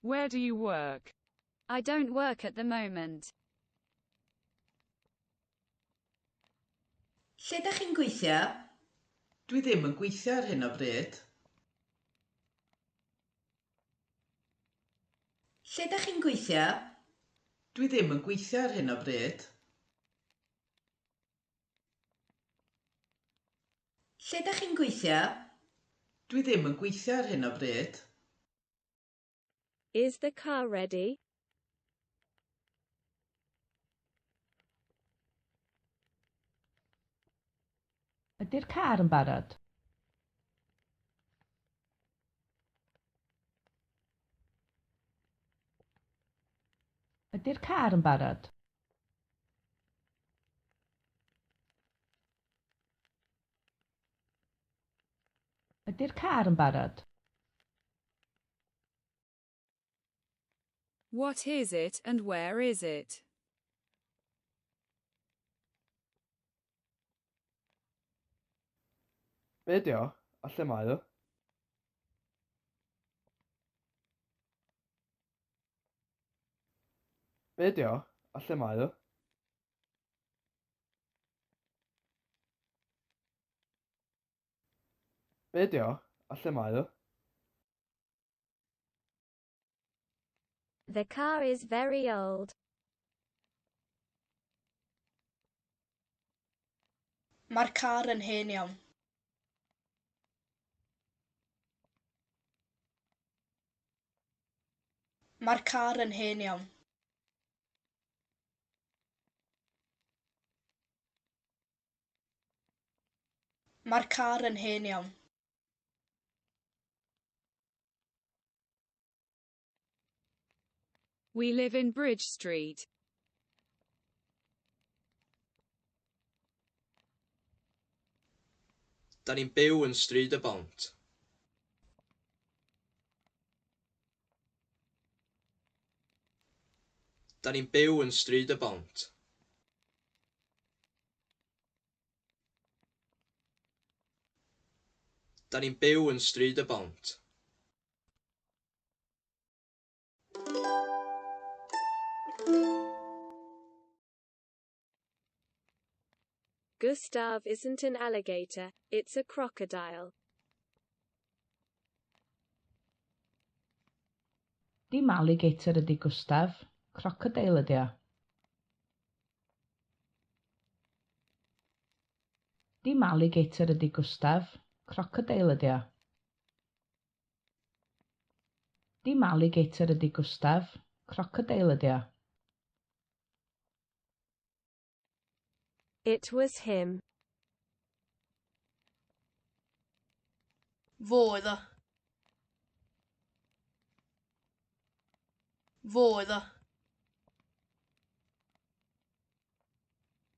Where do you work? I don't work at the moment. Lle dych chi'n gweithio? Dwi ddim yn gweithio ar hyn o bryd. Lle dych chi'n gweithio? Dwi ddim yn gweithio ar hyn o bryd. Lle dych chi'n gweithio? Dwi ddim yn gweithio ar hyn o bryd. Is the car ready? Ydy'r car yn barod? Ydy'r car yn barod? Ydy'r car yn barod? What is it and where is it? Be 'di o, a lle mae o? Be 'di o, a lle mae o? Be 'di o, a lle mae o? The car is very old. Mae'r car yn hen iawn. Mae'r car yn hen iawn. Mae'r car yn hen iawn. We live in Bridge Street. Da ni'n byw yn Stryd y Bont. Da ni'n byw yn Stryd y Bont. Da ni'n byw yn Stryd y Bont. Gustav isn't an alligator, it's a crocodile. Dim alligator ydy Gustav, crocodeil ydy o. Dim alligator ydy Gustav, crocodeil ydy o. Dim alligator ydy Gustav, crocodeil ydy o. It was him. Fo oedd o. Fo oedd o.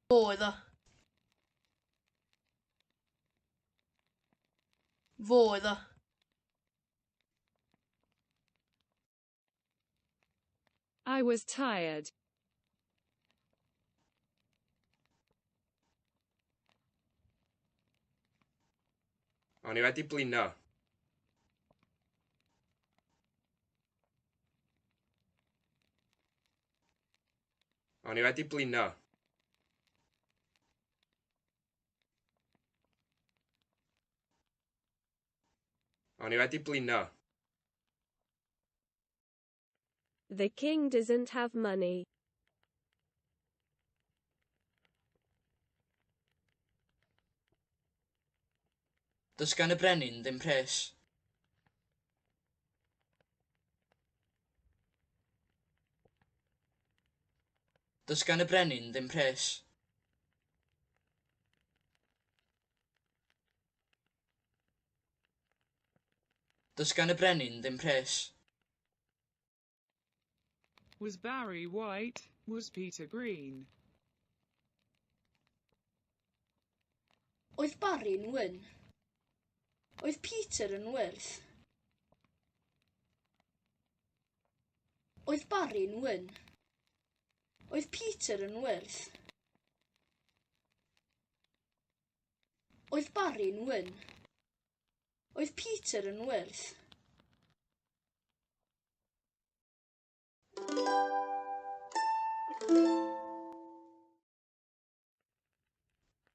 Fo oedd o. Fo oedd o. I was tired. O'n i wedi blino. O'n i wedi blino. O'n i wedi blino. The king doesn't have money. Does gan y brenin ddim pres. Does gan y brenin ddim pres. Does gan y brenin ddim pres. Was Barry white? Was Peter green? Oedd Barry'n wyn? Oedd Peter yn wyrdd? Oedd Barry'n wyn? Oedd Peter yn wyrdd? Oedd Barry'n wyn? Oedd Peter yn wyrdd?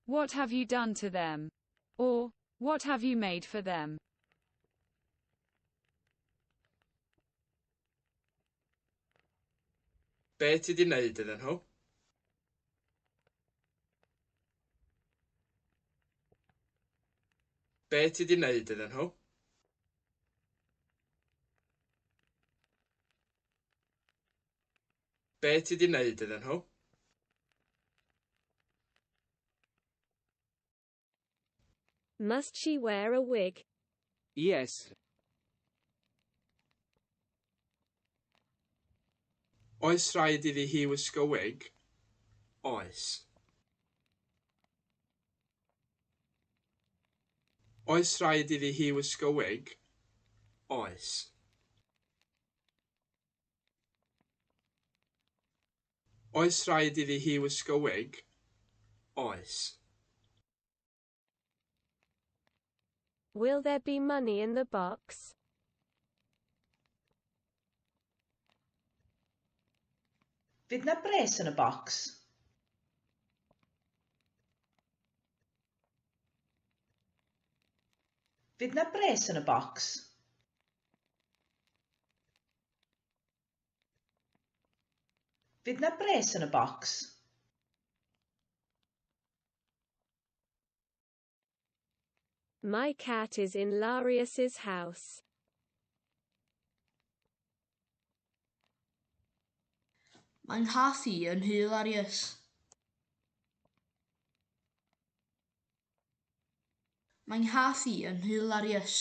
What have you done to them? Or, what have you made for them? Be ti 'di wneud iddyn nhw? Be ti 'di wneud iddyn nhw? Be ti 'di wneud iddyn nhw? Must she wear a wig? Yes. Oes rhaid iddi hi wisgo wig? Oes. Oes rhaid iddi hi wisgo wig? Oes. Oes rhaid iddi hi wisgo wig? Oes. Will there be money in the box? Fydd 'na bres yn y bocs? Fydd 'na bres yn y bocs? Fydd 'na bres yn y bocs? My cat is in Larius's house. Mae 'nghath i yn nhŷ Larius. Mae 'nghath i yn nhŷ Larius.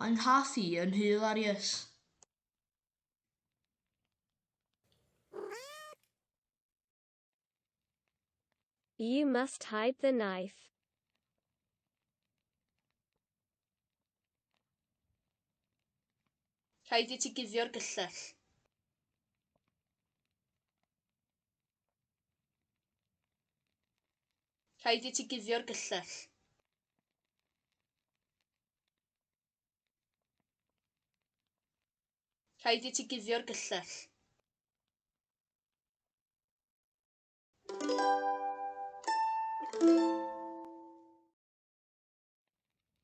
Mae 'nghath i yn nhŷ Larius. You must hide the knife. Rhaid i ti guddio'r gyllell. Rhaid i ti guddio'r gyllell. Rhaid i ti guddio'r gyllell.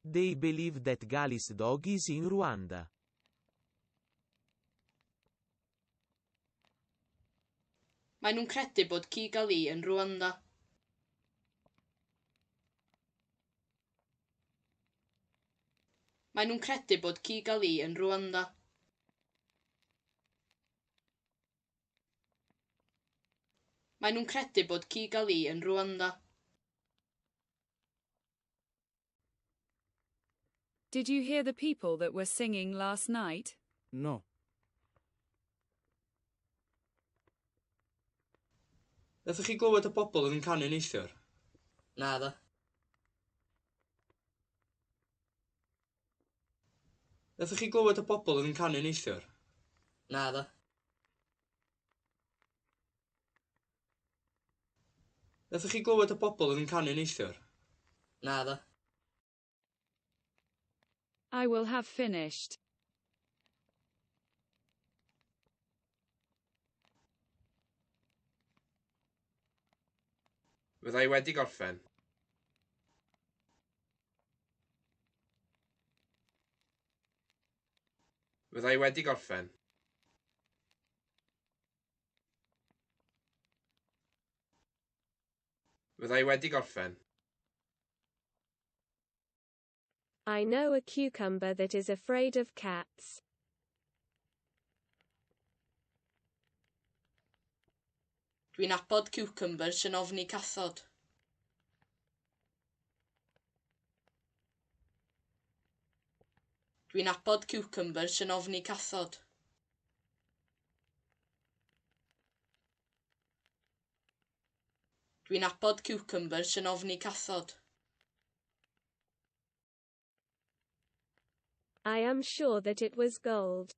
They believe that Gali's dog is in Rwanda. Maen nhw'n credu bod ci Gali yn Rwanda. Maen nhw'n credu bod ci Gali yn Rwanda. Maen nhw'n credu bod ci Gali yn Rwanda. Did you hear the people that were singing last night? No. Nathoch chi glywed y bobl oedd yn canu neithiwr? Naddo. Nathoch chi glywed y bobl oedd yn canu neithiwr? Naddo. Nathoch chi glywed y bobl oedd yn canu neithiwr? Naddo. I will have finished. Fydda i wedi gorffen. Fydda i wedi gorffen. Fydda i wedi gorffen. I know a cucumber that is afraid of cats. Dwi'n nabod ciwcymbyr sy'n ofni cathod. Dwi'n nabod ciwcymbyr sy'n ofni cathod. Dwi'n nabod ciwcymbyr sy'n ofni cathod. I am sure that it was gold.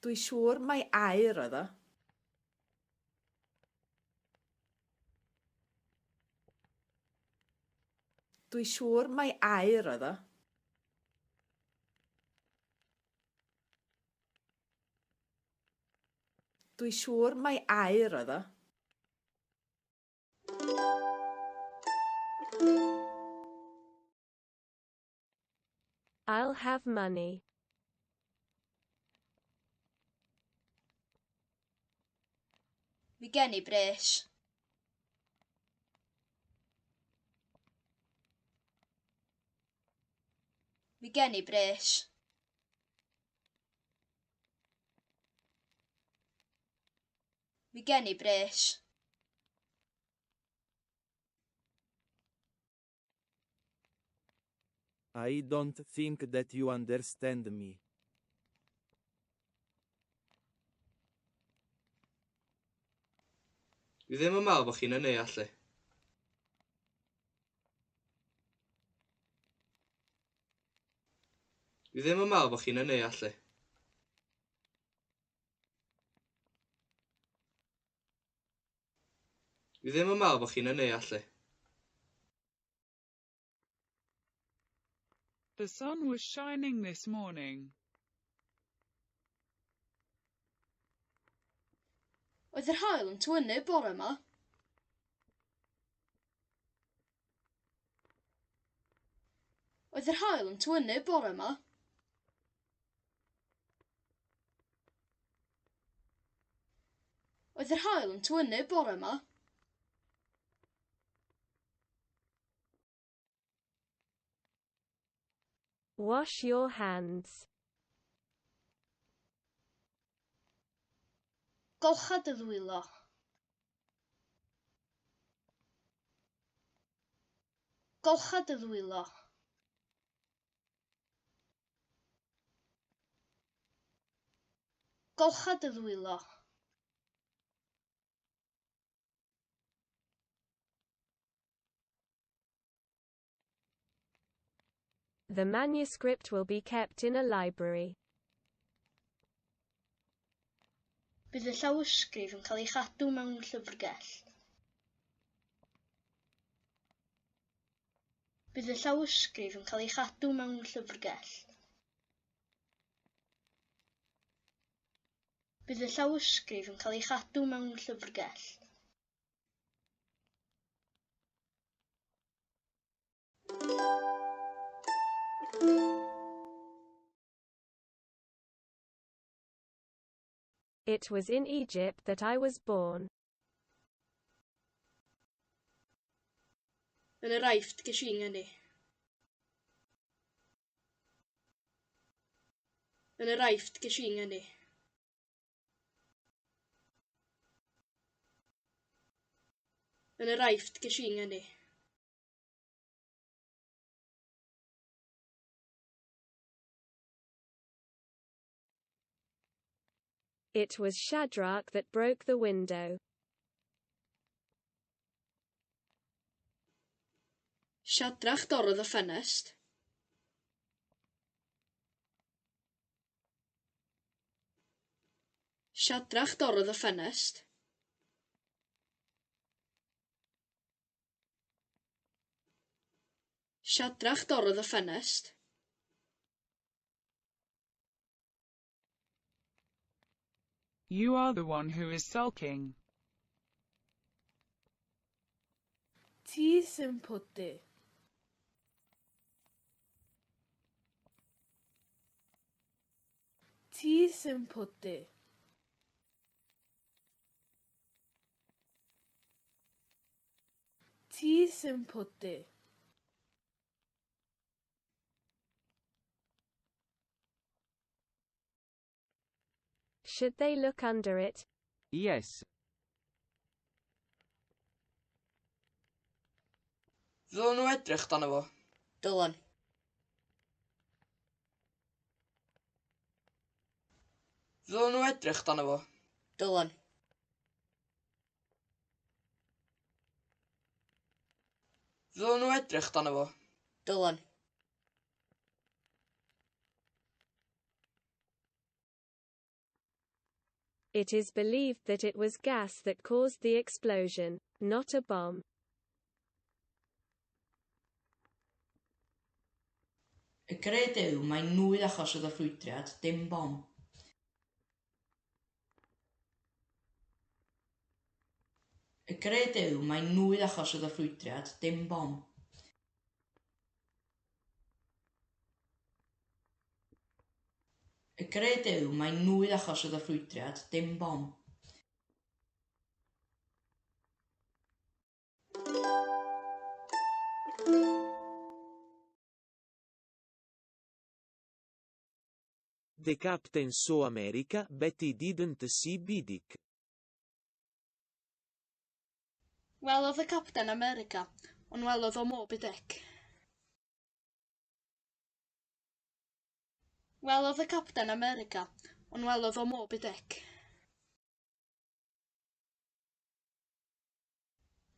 Dwi siŵr mai aur oedd o. Dwi siŵr mai aur oedd o. Dwi siŵr mai aur oedd o. I'll have money. Fi gen i bres. Fi gen i bres. Fi gen i bres. I don't think that you understand me. Dwi ddim yn meddwl bod chi'n 'y neall i. Dwi ddim yn meddwl bod chi'n 'y neall i. Dwi ddim yn meddwl bod chi'n 'y neall i. The sun was shining this morning. Oedd yr haul yn tywynnu bore 'ma? Oedd yr haul yn tywynnu bore 'ma? Oedd yr haul yn tywynnu bore 'ma? Wash your hands. Golcha dy ddwylo. Golcha dy ddwylo. Golcha dy ddwylo. The manuscript will be kept in a library. Bydd y llawysgrif yn cael ei chadw mewn llyfrgell. Bydd y llawysgrif yn cael ei chadw mewn llyfrgell. Bydd y llawysgrif yn cael ei chadw mewn llyfrgell. It was in Egypt that I was born. Yn yr Aifft ges i 'ngeni. Yn yr Aifft ges i 'ngeni. Yn yr Aifft ges i 'ngeni. It was Shadrach that broke the window. Siadrach dorrodd y ffenest. Siadrach dorrodd y ffenest. Siadrach dorrodd y ffenest. You are the one who is sulking. Ti sy'n pwdu. Ti sy'n pwdu. Ti sy'n pwdu. Should they look under it? Yes. Ddylen nhw edrych dano fo? Dylan. Ddylen nhw edrych dano fo? Dylan. Ddylen nhw edrych dano fo? Dylan. It is believed that it was gas that caused the explosion, not a bomb. Y gred yw mai nwy achosodd y ffrwydriad, dim bom. Y gred yw mai nwy achosodd y ffrwydrad, dim bom. Y gred yw mai nwy achosodd y ffrwydrad, dim bom. The captain saw America, but he didn't see Bidik. Welodd y capten America, ond welodd o Moby Dick. Welodd y capten America, ond welodd o Moby Dick.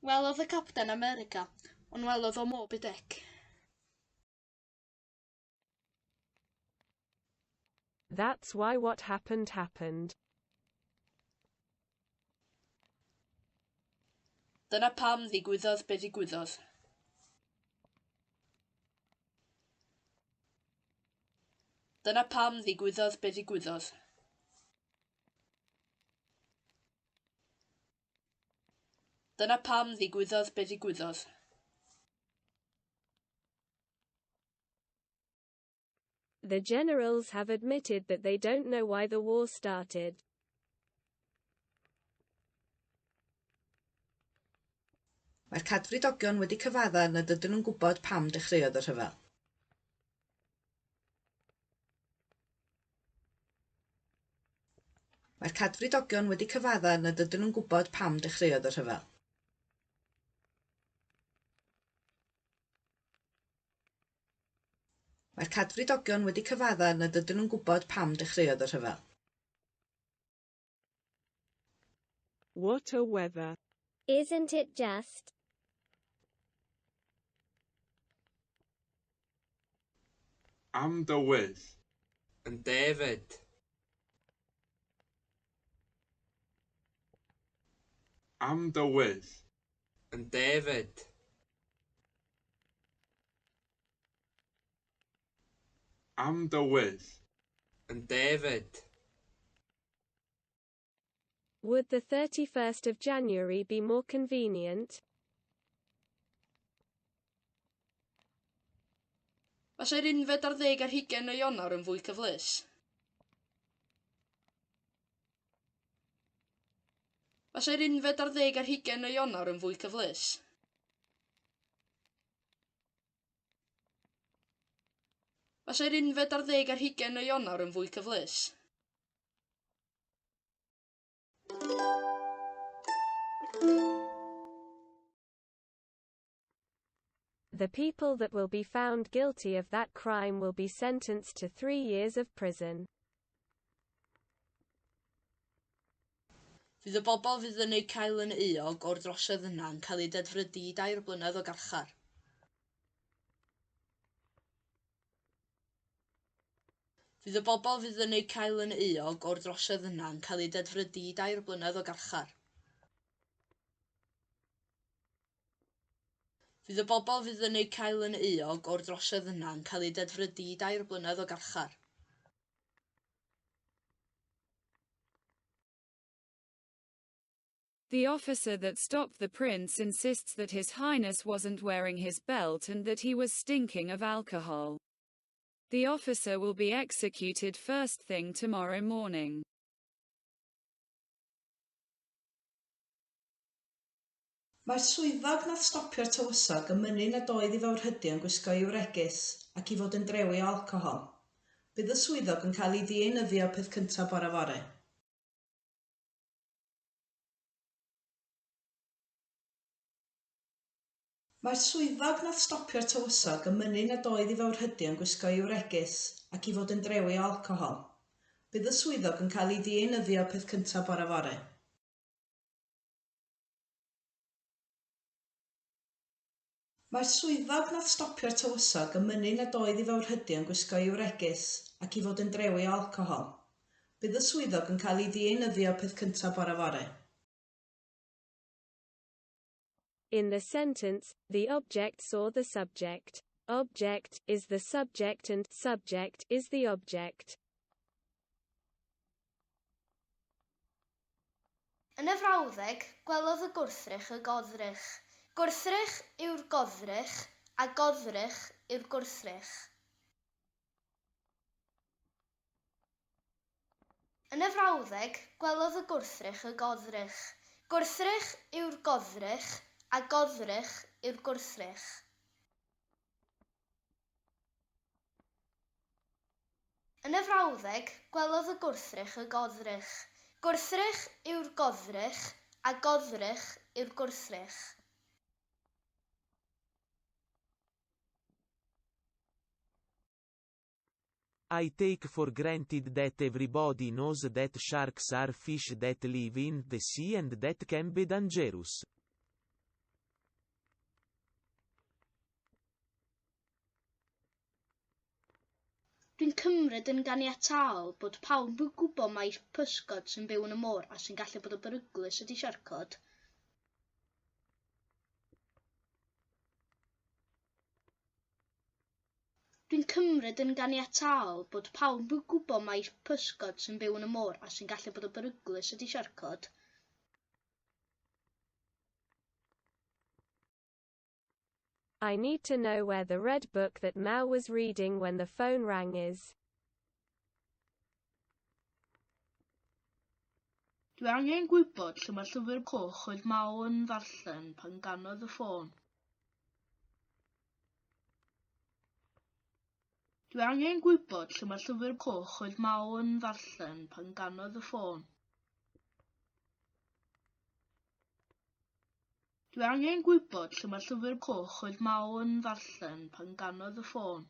Welodd y capten America, ond welodd o Moby Dick. That's why what happened happened. Dyna pam ddigwyddodd be ddigwyddodd. Dyna pam ddigwyddodd be ddigwyddodd. Dyna pam ddigwyddodd be ddigwyddodd. The generals have admitted that they don't know why the war started. Mae'r cadfridogion wedi cyfadda nad ydyn nhw'n gwybod pam dechreuodd y rhyfel. Mae'r cadfridogion wedi cyfadda nad ydyn nhw'n gwybod pam dechreuodd y rhyfel. Mae'r cadfridogion wedi cyfadda nad ydyn nhw'n gwybod pam dechreuodd y rhyfel. What a weather. Isn't it just? Am dywydd. Yn David. Am dywydd. Yn David. Am dywydd. Yn David. Would the 31st of January be more convenient? Fasai'r 21 o Ionawr yn fwy cyfleus? Fasai'r 21 o Ionawr yn fwy cyfleus? Fasai'r 21 o Ionawr yn fwy cyfleus? The people that will be found guilty of that crime will be sentenced to 3 years of prison. Fydd y bobl fydd yn eu cael yn euog o'r drosedd yna yn cael eu dedfrydu i 3 blynedd o garchar. Fydd y bobl fydd yn eu cael yn euog o'r drosedd yna yn cael eu dedfrydu i 3 blynedd o garchar. Fydd y bobl fydd yn eu cael yn euog o'r drosedd yna yn cael eu dedfrydu i 3 blynedd o garchar. The officer that stopped the prince insists that His Highness wasn't wearing his belt and that he was stinking of alcohol. The officer will be executed first thing tomorrow morning. Mae'r swyddog nath stopio'r tywysog yn mynnu nad oedd ei fawrhydi yn gwisgo ei wregys ac i fod yn drewi o alcohol. Bydd y swyddog yn cael ei ddienyddio peth cyntaf bore fory. Mae'r swyddog nath stopio'r tywysog yn mynnu nad oedd ei fawrhydi yn gwisgo ei wregys ac i fod yn drewi o alcohol. Bydd y swyddog yn cael ei ddienyddio peth cyntaf bore fory. Mae'r swyddog nath stopio'r tywysog yn mynnu nad oedd ei fawrhydi yn gwisgo ei wregys ac i fod yn drewi o alcohol. Bydd y swyddog yn cael ei ddienyddio peth cyntaf bore fory. In the sentence, the object saw the subject. Object is the subject and subject is the object. Yn y frawddeg, gwelodd y gwrthrych y goddrych. Gwrthrych yw'r goddrych, a goddrych yw'r gwrthrych. Yn y frawddeg, gwelodd y gwrthrych y goddrych. Gwrthrych yw'r goddrych, a goddrych yw'r gwrthrych. Yn y frawddeg, gwelodd y gwrthrych y goddrych. Gwrthrych yw'r goddrych, a goddrych yw'r gwrthrych. I take for granted that everybody knows that sharks are fish that live in the sea and that can be dangerous. Dwi'n cymryd yn ganiataol bod pawb yn gwybod mai pysgod sy'n byw yn y môr a sy'n gallu bod yn beryglus ydy siarcod. Dwi'n cymryd yn ganiataol bod pawb yn gwybod mai pysgod sy'n byw yn y môr a sy'n gallu bod yn beryglus ydy siarcod. I need to know where the red book that Mao was reading when the phone rang is. Dwi angen gwybod lle mae'r llyfr coch oedd Mao yn ddarllen pan ganodd y ffôn. Dwi angen gwybod lle mae'r llyfr coch oedd Mao yn ddarllen pan ganodd y ffôn. Dwi angen gwybod lle mae'r llyfr coch oedd Mao yn ddarllen pan ganodd y ffôn.